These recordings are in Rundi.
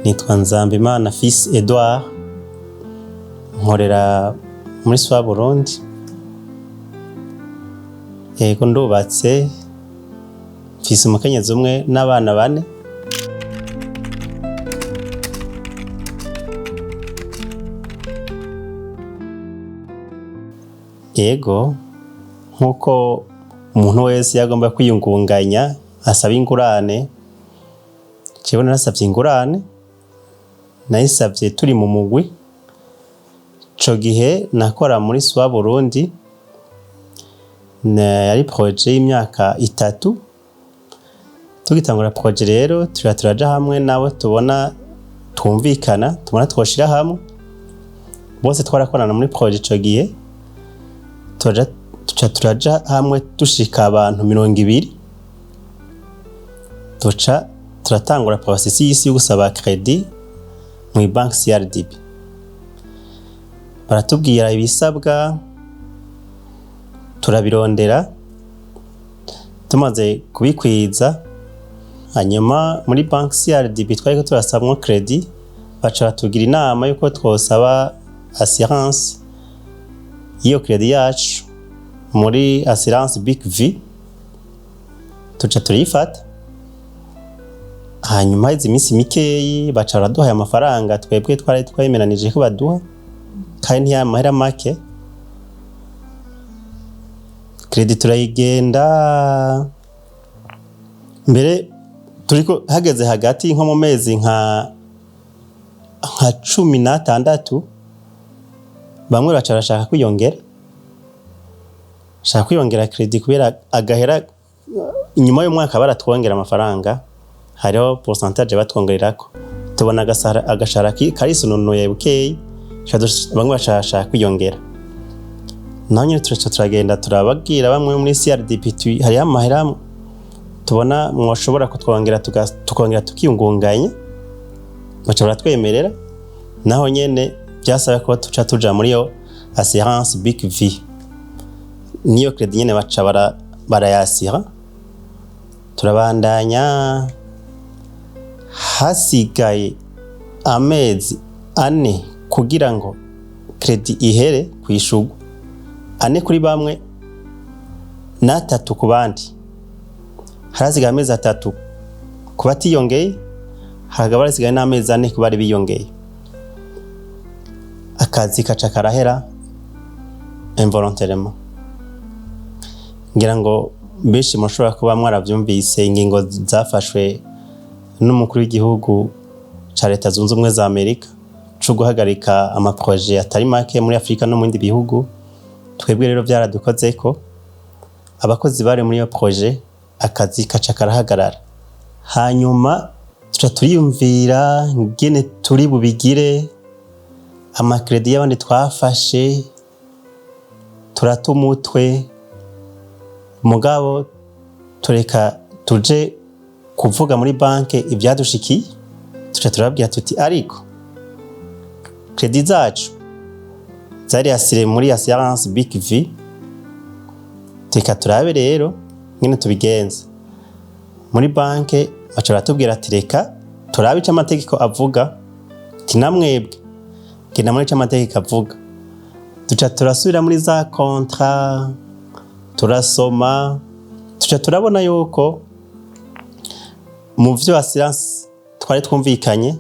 Nitwa Nzambimana Fils Edouard, nkorera muri Swa Burundi. Yego, ndubatse, mfise umukenyezi umwe n'abana bane. Yego, nk'uko umuntu wese yagomba kwiyungunganya asaba ingurane, jewe narasavye ingurane, nayisavye turi mu mugwi. Ico gihe nakora muri Swa Burundi, yari projet y'imyaka 3. Tugitangura projet rero, turaja hamwe nabo tubona twumvikana, tubona twoshira hamwe bose twarakorana muri projet. Ico gihe tuca turaja hamwe dushika abantu 20, tuca turatangura processus yo gusaba crédit mu banki CRDB. Baratubwira ibisabwa, turabirondera. Tumaze kubikwiza, hanyuma muri banki CRDB twariko turasabamwo crédit, baca batugira inama yuko twosaba assurance y'iyo crédit yacu muri assurance Big V, tuca turayifata. Hanyuma haheze iminsi mikeyi, baca baraduhaye amafaranga twebwe twari twemeranije ko baduha, kandi ntiyari amahera make. Crédit turayigenda mbere, turiko hageze hagati nko mu mezi nka 16, bamwe baca barashaka kwiyongera, shaka kwiyongera crédit, kubera agahera inyuma y'umwaka baratwongera amafaranga, hariho pourcentage batwongererako. Tubona agashara karisununuye bukeyi, bamwe bashaka kwiyongera. Naho nyene turaca turagenda turababwira bamwe muri CRDB, hariho amahera tubona mwoshobora kutwongera, tukongera tukiyungunganya. Baca baratwemerera. Naho nyene byasaba ko tuca tuja muri yo assurance Big V, niyo crédit nyene baca barayasira. Turabandanya, hasigaye amezi 4 kugira ngo crédit ihere kwishurwa, 4 kuri bamwe n'3 ku bandi. Harasigaye amezi 3 ku batiyongeye, hakaba hasigaye n'amezi 4 ku bari biyongeye. Akazi kaca karahera involontairement. Ngira ngo benshi mushobora kuba mwaravyumvise ingingo zafashwe n'umukuru w'igihugu ca Leta Zunze Ubumwe za Amerika co guhagarika ama projets atari make muri Afrika no mu bindi bihugu. Twebwe rero vyaradukozeko, abakozi bari muri iyo projet akazi kaca karahagarara. Hanyuma tuca turiyumvira ngene turi bubigire, ama crédits y'abandi twafashe, turata umutwe. Mugabo tureka tuje kuvuga muri banke ivyadushikiye. Tuca turababwira tuti: "Ariko crédit zacu zari assurées muri assurance Big V, reka turabe rero ngene tubigenza." Muri banke baca baratubwira ati: "Reka turabe ico amategeko avuga." Ati: "Namwebwe genda muri ico amategeko avuga." Tuca turasubira muri za contrats, turasoma, tuca turabona yuko mu vyo assurance twari twumvikanye,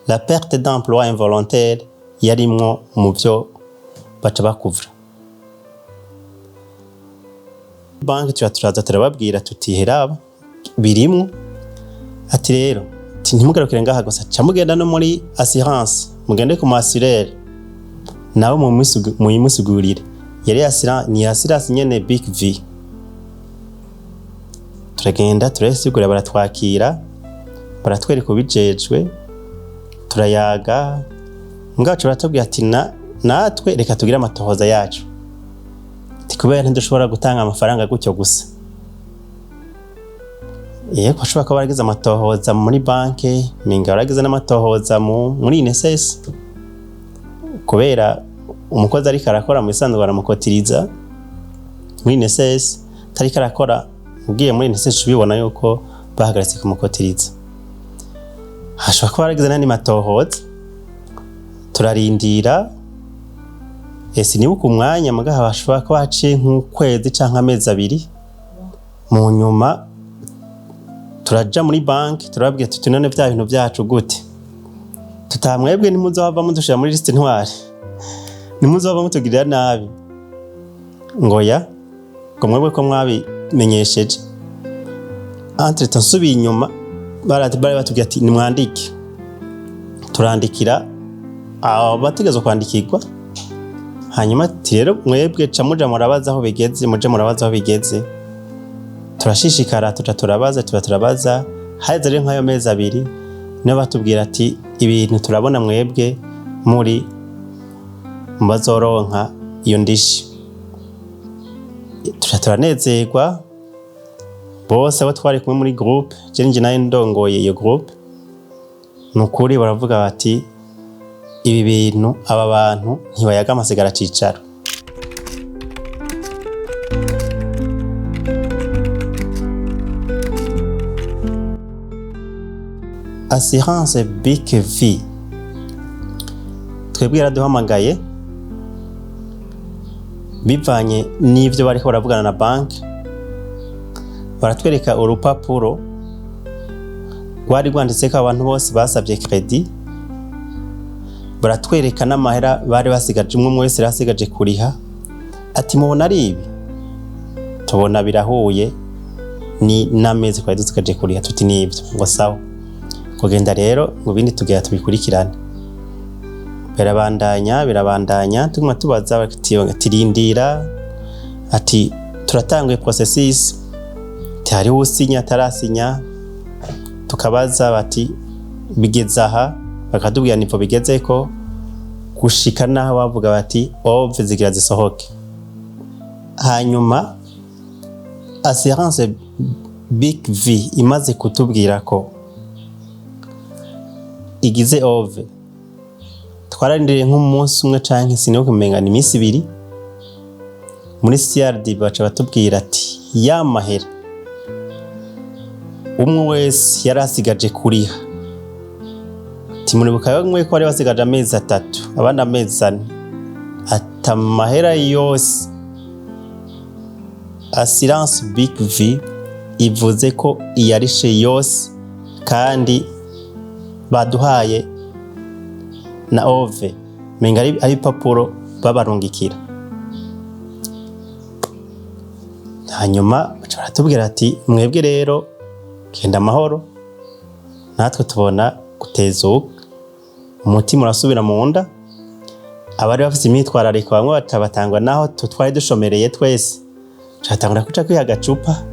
la perte d'emploi involontaire yarimwo mu vyo baca bakuvura. Banki tuca turaza turababwira tuti: "Heraba birimwo." Ati rero, ati: "Ntimugarukire ngaha gusa, ca mugenda no muri assurance, mugende ku mu assureur nawe muyimusigurire." Yari assurance, ni assurance nyene Big V. Turagenda turayisigura, baratwakira, baratwereka ubijejwe, turayaga. Ngacu baratubwira ati: "Na natwe reka tugire amatohoza yacu." Ati: "Kubera ntidushobora gutanga amafaranga gutyo gusa." Yego, ashobora kuba baragize amatohoza muri banke, minga baragize n'amatohoza muri INSS, kubera umukozi ariko arakora mu isanzwe baramukotiriza muri INSS, atariko arakora, ugiye muri INSS ubibona yuko bahagaritse kumukotiriza. Hashobora kuba haragize n'andi matohoza. Turarindira, sinibuka umwanya, muga hashobora kuba haciye nk'ukwezi canke amezi 2. Mu nyuma turaja muri banki, turababwira tuti: "None vya bintu vyacu gute? Tutamwebwe ntimuzohava mudushira muri liste noire, ntimuzohava mutugirira nabi?" Ngo ya, ngo mwebwe ko mwabimenyesheje. Entre temps, nsubiye inyuma, bari batubwiye ati: "Nimwandike." Turandikira abategerezwa kwandikirwa. Hanyuma ati: "Rero mwebwe ca muja murabaza aho bigeze, muje murabaza aho bigeze." Turashishikara, tuca turabaza, tuba turabaza. Haheze rero nk'ayo mezi 2, niho batubwira ati: "Ibintu turabona mwebwe muri mu bazoronka iyo ndishi." Tuca turanezerwa bose abo twari kumwe muri groupe. Je ninjye nayo ndongoye iyo groupe. Ni ukuri, baravuga bati: "Ibi bintu, aba bantu ntibayaga amasigara cicaro." Assurance Big V twebwe yaraduhamagaye bivanye n'ivyo bariko baravugana na banki. Baratwereka urupapuro rwari rwanditseko abantu bose basabye crédit, baratwereka n'amahera bari basigaje, umwe wese yari asigaje kuriha. Ati: "Mubona ari ibi?" Tubona birahuye ni n'amezi twari dusigaje kuriha. Tuti: "Nibyo." Ngo: "Sawa." Kugenda rero ngo ibindi tugera tubikurikirane. Birabandanya, birabandanya, tuguma tubaza. Bati: "Rindira." Ati: "Turatanguye processus." Ati: "Hariho usinya, atarasinya." Tukabaza bati: "Bigeze aha?" Bakatubwira niveau bigezeko, gushika naho bavuga bati: "OV zigira zisohoke." Hanyuma Assurance Big V imaze kutubwira ko igize OV, twararindiriye nk'umunsi umwe canke sinibuka, umenga ni iminsi 2. Muri CRD baca batubwira ati ya mahera umwe wese yari asigaje kuriha, timuribuka bamwe ko bari basigaje amezi 3, abandi amezi 4, ati amahera yose Assurance Big V ivuze ko iyarishe yose, kandi baduhaye na OV, menga ari ipapuro babarungikira. Hanyuma baca baratubwira ati: "Mwebwe rero genda amahoro." Natwe tubona gutezuka, umutima urasubira mu nda. Abari bafite imyitwarariko bamwe batabatangwa naho twari dushomereye twese, catangura kuca kwiha agacupa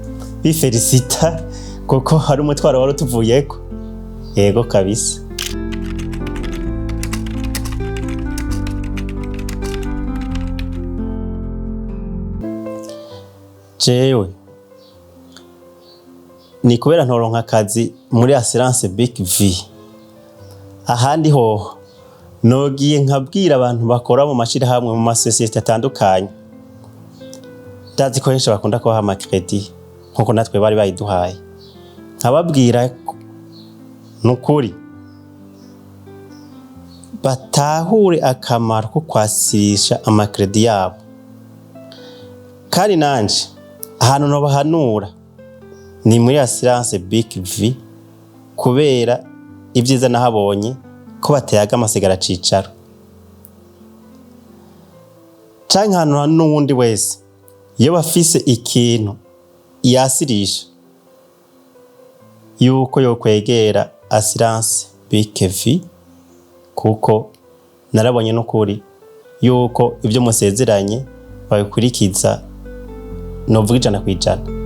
bifelicita kuko hari umutwaro wari utuvuyeko. Yego kabisa. Jewe ni kubera ntoronka akazi muri Assurance Big V. Ahandi hoho nogiye nkabwira abantu bakora mu mashirahamwe, mu masosiyete atandukanye. Ndazi ko henshi bakunda kubaha ama crédit nkuko natwe bari bayiduhaye. Nkababwira nukuri batahure akamaro ko kwasirisha ama crédit yabo. Kandi nanje ahantu nobahanura ni muri Assurance Big V, kubera ibyiza nahabonye ko batayaga amasigara cicaro, canke ahantu n'uwundi wese iyo bafise ikintu yasirisha, yuko yokwegera Assurance Big V, kuko narabonye n'ukuri yuko ibyo musezeranye babikurikiza, novuga 100%.